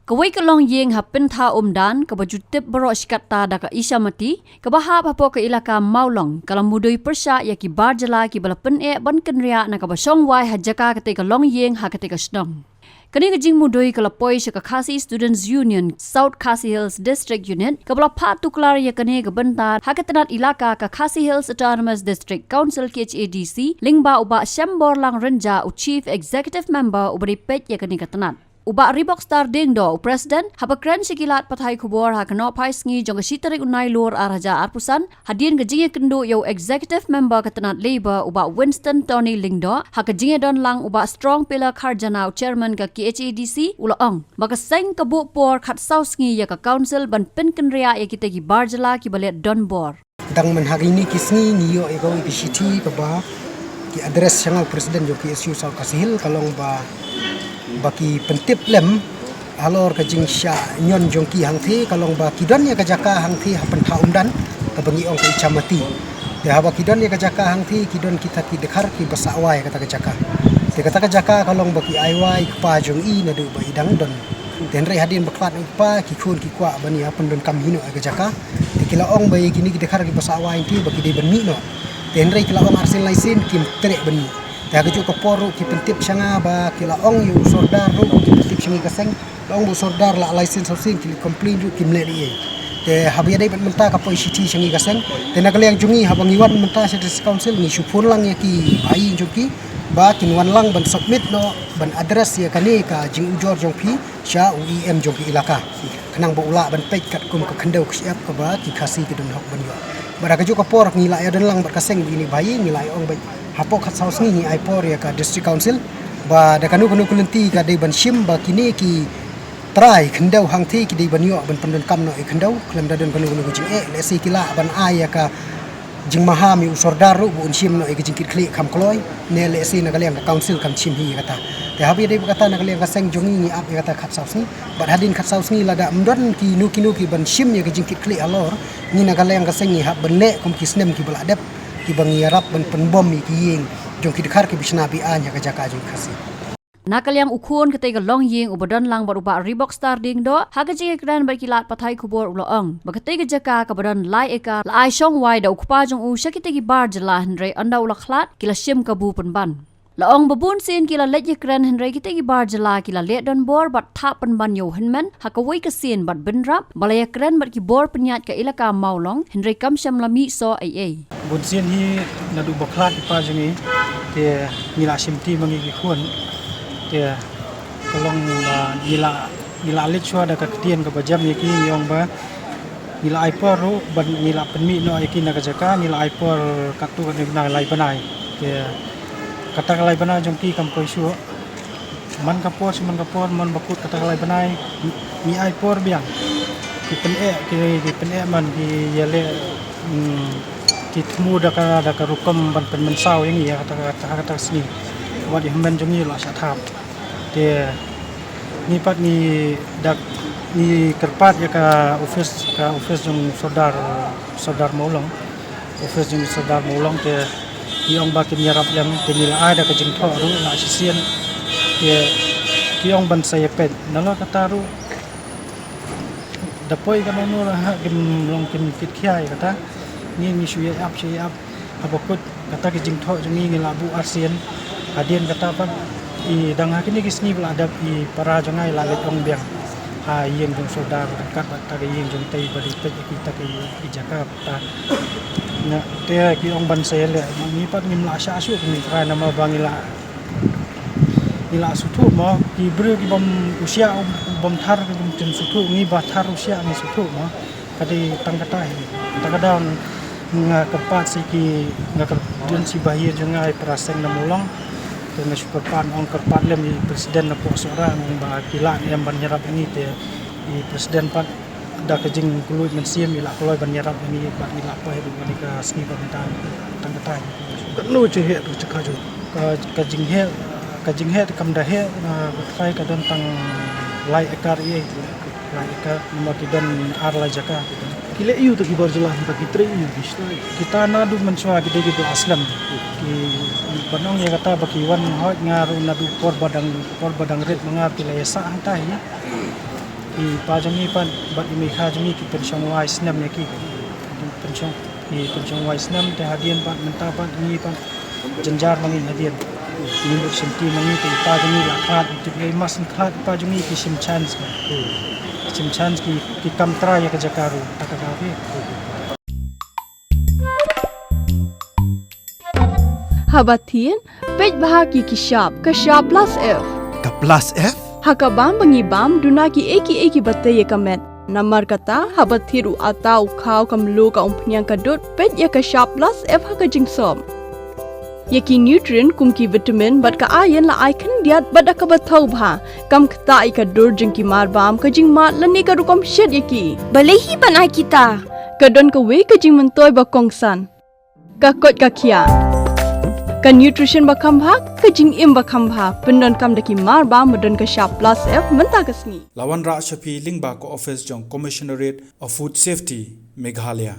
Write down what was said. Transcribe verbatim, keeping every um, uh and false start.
Kawei ka longïing ha Pyntha Umdan, kaba ju tip baroh shi katta da ka Ishamati, kaba hap hapoh ka ilaka Mawlong, ka la mudui pyrshah ïa ki bar jylla kiba la pyneh ban kynriah na kaba shong wai ha jaka katei ka longïing ha katei ka shnong. Kane ka jingmudui ka la poi sha ka Khasi Students Union, South Khasi Hills District Unit, kaba la phah tuklar ïa kane ka bynta ha ka tnat ilaka ka Khasi Hills Autonomous District Council, K H A D C, lyngba u Bah Shemborlang Rynjah, u Chief Executive Member uba dei peit ïa kane ka tnat. U Bah Ribokstar Diengdoh, u President, haba kren sha ki lad pathai khubor ha ka nohphai sngi jong ka shi tarik u Nailur ar hajar arphew san, hadien ka jingïakynduh ïa u Executive Member ka tnat Labour, u Bah Winston Tony Lyngdoh, ha ka jingïadonlang u Bah Strong Pillar Kharjana, u Chairman ka K H A D C, u la ong ba ka seng ka buh por khatsaw sngi ïa ka Council ban pynkynriah ïa kita ki bar jylla kiba leit don bor. Dang mynta ha kine ki sngi ngi ïoh ïa kawei ka shithi kaba ki address sha nga u President jong K S U South Khasi Hills, ka long ba, ba ki pyntip lem halor ka jingshah ñion jong ki hangthie, ka long ba ki don ïa ka jaka hangthie ha Pyntha Umdan, kaba ngi ong ka Ichamati. Te haba ki don ïa ka jaka hangthie, ki don kita ki dkhar kiba sah wai kata ka jaka. Te kata ka jaka ka long ba ki ai wai kpa jong i naduh ba i dang don. Te hynrei hadien ba khlad na u kpa, ki khun ki kwah ban ïa pyndonkam hi noh ïa ka jaka. Te ki la ong ba ïa kine ki dkhar kiba sah wai hangthie ba ki dei ban mih noh. Te hynrei ki la ong arsien laisien kim treh ban mih. Te ha kajuh ka por ruh ki pyntip sha nga ba ki la ong ïa u sordar ruh, ki pyntip sha ngi ka seng. La ong ba u sordar la laisien sawsien, ki la complain ruh kim leh ei ei. Te haba ïadei bad mynta ka poi shithi sha ngi ka seng. Te na ka liang jong ngi haba ngi wan mynta sha District Council ngi shu phone lang ïa ki bhai jong ki ba kin wan lang ban submit noh, ban address ïa kane ka jingujor jong phi sha u E M jong ka ilaka. Khnang ba u lah ban peit katkum ka khyndew ka shyiap kaba ki Khasi ki don hok ban ïoh. Bad ha kajuh ka por ngi la ïadonlang bad ka seng ba ine bhai, ngi la ïa ong ba hapoh khatsaw sngi ngi ai por ïa ka District Council ba da kano kano ka lynti ka dei ban shim ba kine ki trai khyndew hangthie ki dei ban ïoh ban pyndonkam noh ïa khyndew khlem da don kano kano ka jingeh, lehse ki lah ban ai ïa ka jingmaham ïa u sordar ruh ba un shim noh ïa ka jingkitkhlieh kham kloi, ne lehse na ka liang ka Council kam shim hi ïa kata. Te haba ïadei bad kata na ka liang ka seng jong ngi ngi ap ïa kata khatsaw sngi. Bad hadien khatsaw sngi lada ym don kino kino ki ban shim ïa ka jingkitkhlieh halor, ngi na ka liang ka seng ngi hap ban leh kum ki snem kiba la dep, kiba ngi ïarap ban pynbom ïa ki ïing jong ki dkhar kiba shna be-aiñ ha ka jaka jong ki Khasi. Na ka liang u khun katei ka longïing uba don lang bad u Bah Ribokstar Diengdoh ha ka jingïakren bad ki lad pathai khubor u la ong ba katei ka jaka kaba don lai ekar la ai shong wai da u kpa jong u sha kitei ki bar jylla, hynrei ynda u la khlad ki la shim kabu pynban. La ong ba bun sien ki la leit ïakren hynrei kitei ki bar jylla ki la leh donbor bad thap pynban ïa u hynmen ha kawei ka sien bad bynrap ba la ïakren bad ki bor pynïaid ka ilaka Mawlong, hynrei kam shym la mih soh ei ei. Bun sien hi naduh ba khlad i pa jong ngi, te ngi la shimti ma ngi ki khun, te ka long ba ngi la, ngi la leit shuwa da ka ktien kaba jem ïa ki, ngi ong ba ngi la ai por ruh ban ngi la pynmih noh ïa ki na ka jaka, ngi la ai por katto katne bnai, lai bnai. Te kata ka lai bnai jong ki kam poi shuh. Man ka por sha man ka por, man ba kut kata ka lai bnai, ngi ai por biang. Ki pyneh, ki, ki pyneh man ki ïaleh, mm, ki thmu da ka, da ka rukom ban pynmynsaw ïa ngi ïa kata, kata, kata ka sngi. Wat ïa hynmen jong ngi la shah thap. Te ngi pat ngi dak, ngi kyrpad ïa ka office, ka office jong Sordar, Sordar Mawlong. Office jong Sordar Mawlong te ngi ong ba kim ïarap lem, te ngi la ai da ka jingthoh ruh la shisien. Te ki ong ban sa ïa peit. Nalor kata ruh da poi kano kano ruh ha kim long kim kit khia ïa kata. Ngi ngi shu ïa ap, shu ïa ap. Haba kut kata ka jingthoh jong ngi ngi la buh arsien. Hadien kata pat i dang ha kine ki sngi ba la dep i para jong nga i la leit ong biang ha ïing jong Sordar ryngkat bad kata ka ïing jong tei ba dei peit ïa kita ki, ki jaka. Ta, na, te ki ong ban sa ïaleh, ngi pat ngim lah shah shuh, ngi trai namar ba ngi lah, ngi lah sngewthuh mo, ki briew ki bym u shiah, u bym thar ki bym sngewthuh, ngi ba thar u shiah ngi sngewthuh mo. Ka dei tang kata hi. Tang kata nga kyrpad sa ki, nga kyrpad sa ba ïa jong nga i para seng na Mawlong. Te nga shu kyrpad, ong kyrpad lem i president na Pohsohra, ong ba ki lah ne em ban ïarap ïa ngi, te i president pat da ka jingkylluid mynsiem i la kloi ban ïarap ïa ngi bad ngi la poi haduh kane ka sngi ba mynta. Tang kata. Katno jingeh ruh jaka jong? Ka, ka jingeh, ka jingeh te kam da heh, ah, ka trai ka don tang lai ekar ïa, lai ekar, namar ki don ar lai jaka ki don. Ki leh ïa u ta ki bar jylla, ta ki trei ïa u ki shnong. Kita naduh mynshuwa ki dei ki ba la slem. Ki ban ong ïa kata ba ki wan hoi nga ruh naduh por ba dang, por ba dang rit ma nga ki la ïa sah hangta hi. I pa jong ngi pat bad i mei kha jong ngi ki pynshong wai snem ïa ki. Ki pynshong, ki pynshong wai snem te hadien bad mynta bad ngi bad jynjar ma ngi hadien. Ngi mut shim ti ma ngi te i pa jong ngi la khlad, i tip ïa i mas khlad i pa jong ngi ki shim chance ka. Shim chance ki, ki kam trai ïa ka jaka ruh, ta ka ka ki. Haba thied, peit bha ki ki shap, ka shap plus F. Ka plus F? Ha ka bam ba ngi bam, duna ki ei ki ei ki ba tei ïa ka met. Namar kata, haba thied u ata, u khaw, ka mluh, ka umphniang, ka dud, peit ïa ka shap plus F ha ka jingsop. Ïa ki nutrient kum ki vitamin bad ka iron la ai khyndiat bad da kaba thaw bha. Kam ktah ïa ka dur jong ki mar bam, ka jingmad lane ka rukom shet ïa ki. Balei hi ban ai kita? Ka don kawei ka jingmyntoi ba kongsan. Ka koit ka khiah. Ka nutrition ba kham bha, ka jingim ba kham bha. Pyndonkam da ki mar bam ba don ka shap plus F mynta ka sngi. La wanrah sha phi lyngba ka office jong Commissionerate of Food Safety, Meghalaya.